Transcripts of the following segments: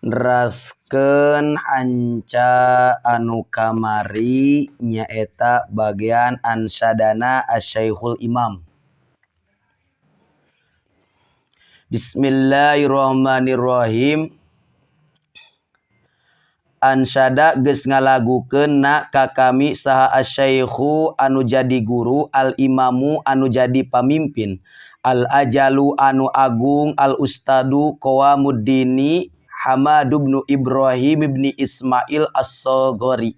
Neraskeun hanca anu kamari nyaeta bagian ansadana Asy-Syaikhul Imam. Bismillahirrahmanirrahim. Ansada geus ngalagukeun na ka kami saha asy-syaikhu anu jadi guru, al-imamu anu jadi pamimpin, al-ajalu anu agung, al-ustadu Qawamuddini Hamad ibnu Ibrahim ibni Ismail As-Saghari.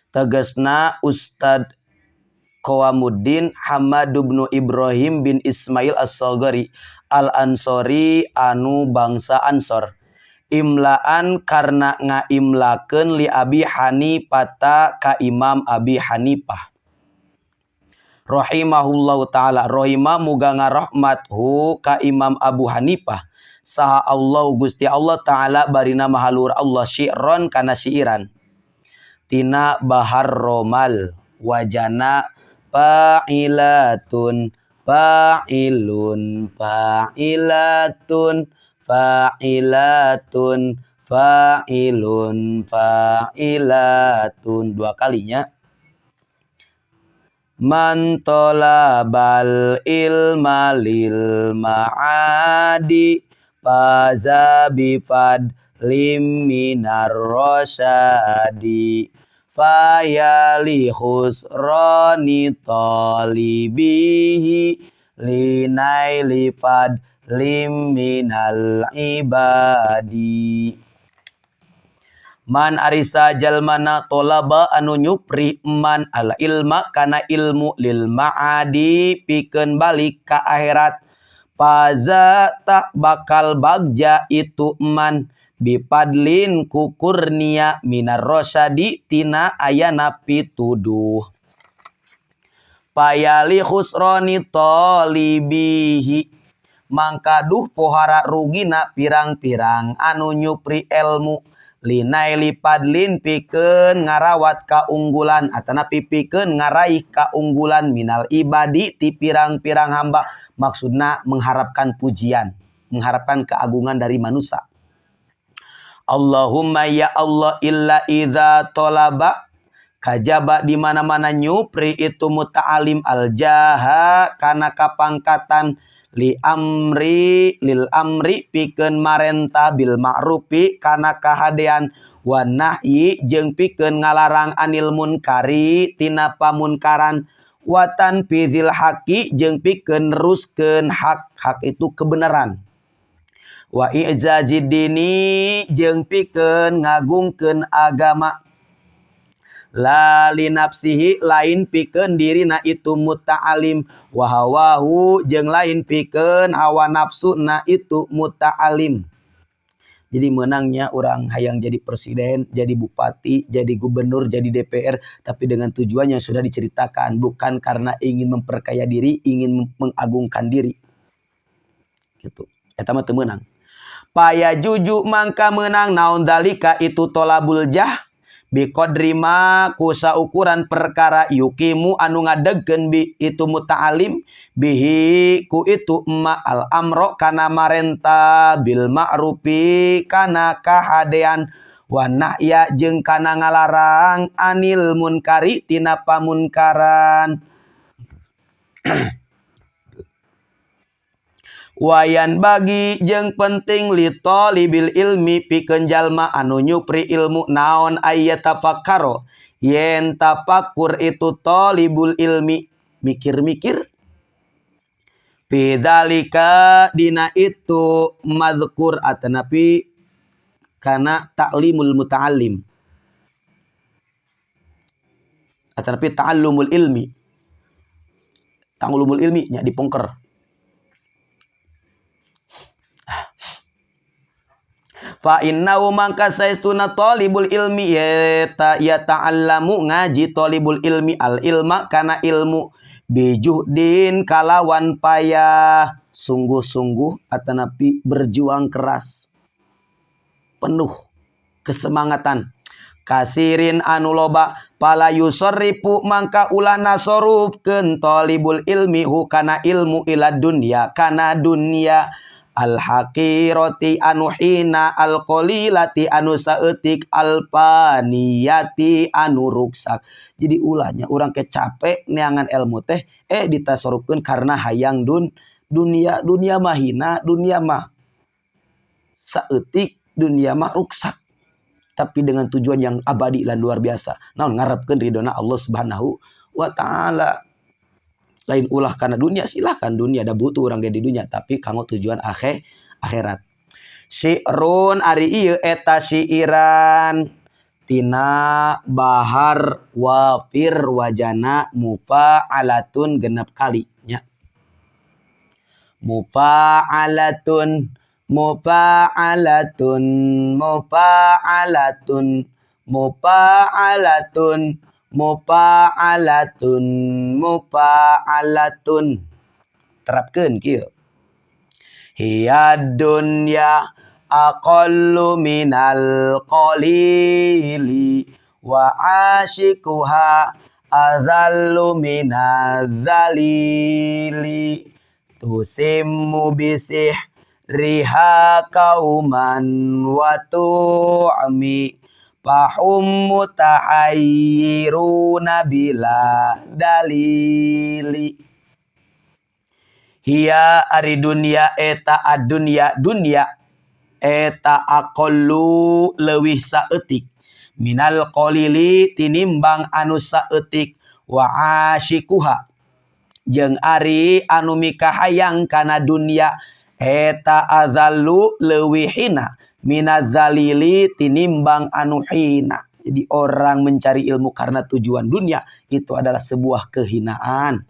Tegasna Ustad Qawamuddin Hamad ibnu Ibrahim bin Ismail As-Saghari Al-Ansori anu bangsa Ansor. Imlaan karena ngaimlakeun li Abi Hanifata ka Imam Abi Hanifah. Rahimahullahu taala, rahima muga ngarahmat hu ka Imam Abu Hanifah. Saha Allah Gusti Allah taala barina mahalur Allah syi'ron kana syiiran. Tina bahar romal wajana fa'ilatun fa'ilun fa'ilatun fa'ilatun fa'ilun fa'ilatun dua kalinya. Man talabal ilma lil ma'adi faza bi fadlim minar rasyadi fayali khusrani talibihi linaili fadlim minal ibadi. Man arisa jalmana tolaba anu nyupri man al ilma kana ilmu lil ma'adi pikeun balik ka akhirat paza tak bakal bagja itu man bipadlin kukurnia minar rosyadi tina ayana pituduh payali khusroni tolibihi mangkaduh pohara rugina pirang-pirang anu nyupri ilmu linaili padlin pikeun ngarawat kaunggulan atanapi pikeun ngaraih kaunggulan minal ibadi ti pirang-pirang hamba. Maksudna mengharapkan pujian, mengharapkan keagungan dari manusia. Allahumma ya Allah illa idza talaba kajaba di mana-mana nyupri itu muta'alim al-jaha kana kapangkatan li amri lil amri pikeun marentah bil ma'rufi kana kahadean wa nahyi jeung pikeun ngalarang anil munkari tina pamunkaran watan fizil haqi jeung pikeun neruskeun hak, hak itu kebenaran wa i'zazid dini jeung pikeun ngagungkeun agama la li nafsihi lain pikeun dirina itu muta'alim wa hawahu jeung lain pikeun hawa nafsuna itu muta'alim. Jadi menangnya orang hayang jadi presiden, jadi bupati, jadi gubernur, jadi DPR, tapi dengan tujuan yang sudah diceritakan, bukan karena ingin memperkaya diri, ingin mengagungkan diri. Gitu. Eta mah teu meunang. Paya juju mangka meunang naon dalika itu tolabul jah biqadri ma ku saukuran perkara yukimu anu ngadegkeun bi itu muta'alim bihi ku itu ma al amro kana marenta bil ma'rufi kana kahadean wa nahya jeung kana ngalarang anil munkari tina pamunkaran. Wayan bagi jeung penting li talibil ilmi pikeun jalma anu nyupri ilmu naon aya tafakkaro yen tafakur itu talibul ilmi mikir-mikir fidzalika dina itu mazkur atanapi kana ta'limul muta'allim atanapi ta'allumul ilmi, ta'allumul ilmi nya dipongker. Fa innahu mangka saestuna talibul ilmi ya ta'allamu ngaji talibul ilmi al ilma kana ilmu bijuhdin kalawan payah sungguh-sungguh atanapi berjuang keras penuh kesemangatan kasirin anu loba pala yusarrifu mangka ulah nasorufkeun talibul ilmi hu kana ilmu ila dunya kana dunya Al haqirati anu hina al qalilati anu saeutik al faniyati anu ruksak. Jadi ulahnya urang ke capek neangan ilmu teh ditasorupkeun karena hayang dunia. Dunia mah hina, dunia mah saeutik, dunia mah ruksak. Tapi dengan tujuan yang abadi dan luar biasa. Naon ngarepkeun ridona Allah Subhanahu wa taala. Lain ulah karena dunia, silahkan dunia ada butuh orang di dunia, tapi kanggo tujuan akhirat. Syi'run ari ieu eta syiiran tina bahar wafir wajana mufa'alatun genep kali nya. Mufa'alatun mufa'alatun mufa'alatun mufa'alatun mufa'alatun mufa'alatun. Terapkeun kieu. Hiya dunya aqallu minal qalili wa ashikuha azallu minaz zalili tusimmu bisih riha kauman wa tu'mi fahum mutahayyiruna bila dalili. Hiya ari dunya eta adunya dunya eta aqallu leuwih saeutik minal qalili tinimbang anu saeutik wa asyikuha jeung ari anu mikahayang kana dunya eta azallu leuwih hina minazalili tinimbang anu hina. Jadi orang mencari ilmu karena tujuan dunia itu adalah sebuah kehinaan.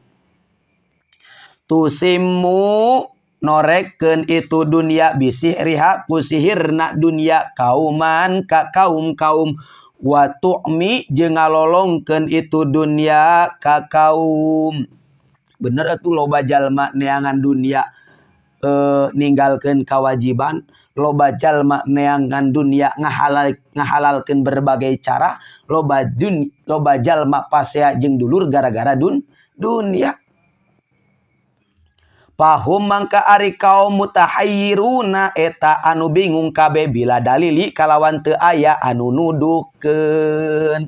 Tusimu norekeun itu dunia bisih riha ku sihirna dunia kauman ka kaum-kaum wa tu'mi jeung ngalolongkeun itu dunia ka kaum. Bener atuh loba jalma neangan dunia ninggalkeun kewajiban, loba jalma neangan dunia ngahalalkeun berbagai cara, loba jalma pasea jeung dulur gara-gara dunia. Pahum mangka ari kaum mutahayyiruna eta anu bingung kabeh bila dalili kalawan teu aya anu nuduhkeun.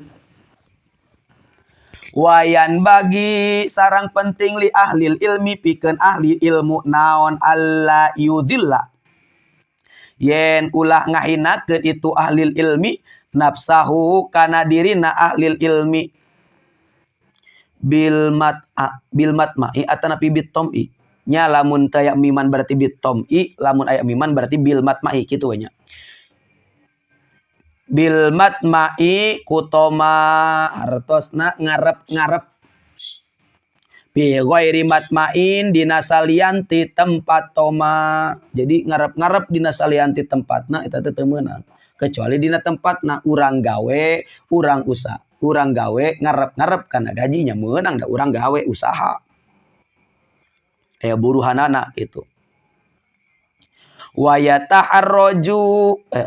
Wayan bagi sarang penting li ahlil ilmi pikeun ahli ilmu naon alla yudilla yen ulah ngahinakeun itu ahlil ilmi nafsahu kana dirina ahlil ilmi bil matma'i atanapi bitom'i nya lamun taya miman berarti bitom'i lamun aya miman berarti bil matma'i kitu we nya. Bil matma'i kutoma hartosna ngarep-ngarep bi ghairi matma'in dina salianti tempat toma. Jadi ngarep-ngarep dina salianti tempatna eta teh teu meunang kecuali dina tempatna urang gawe urang usaha urang gawe ngarep-ngarep kana gajinya meunang da urang gawe usaha aya buruhanana gitu. Wa yataharraju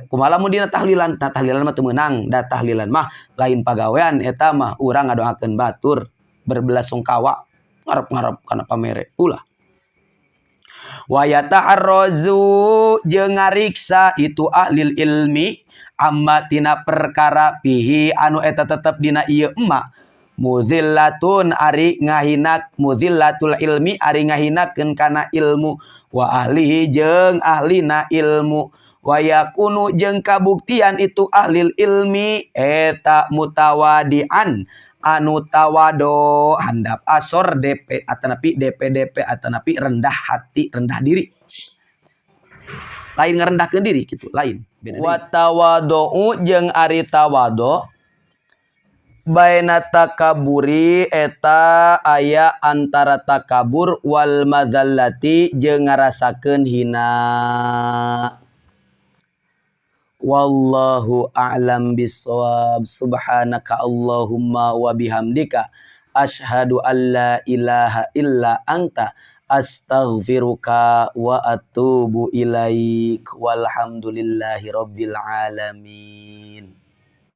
kumaha lamun dina tahlilan, nah tahlilan mah teu meunang, da tahlilan mah lain pagawean eta mah urang ngadoakeun batur berbelasungkawa ngarep-ngarep kana pamere ulah. Wa yataharrazu jeung ngariksa itu ahlil ilmi amma tina perkara pihi anu eta tetep dina ieu emma muzillatun ari ngahinak muzillatul ilmi ari ngahinakeun kana ilmu wa ahlihi jeung ahlina ilmu wa yakunu jeung kabuktian itu ahlil ilmi eta mutawadian anu tawado handap asor DP atanapi DP DP atanapi rendah hati rendah diri lain ngerendahkeun diri gitu lain wa tawadhu jeung ari tawado baina takaburi eta aya antara takabur wal madzallati jeung ngarasakeun hina. Wallahu a'lam bissawab. Subhanaka Allahumma wa bihamdika asyhadu an la ilaha illa anta astaghfiruka wa atubu ilaik. Walhamdulillahi rabbil alamin.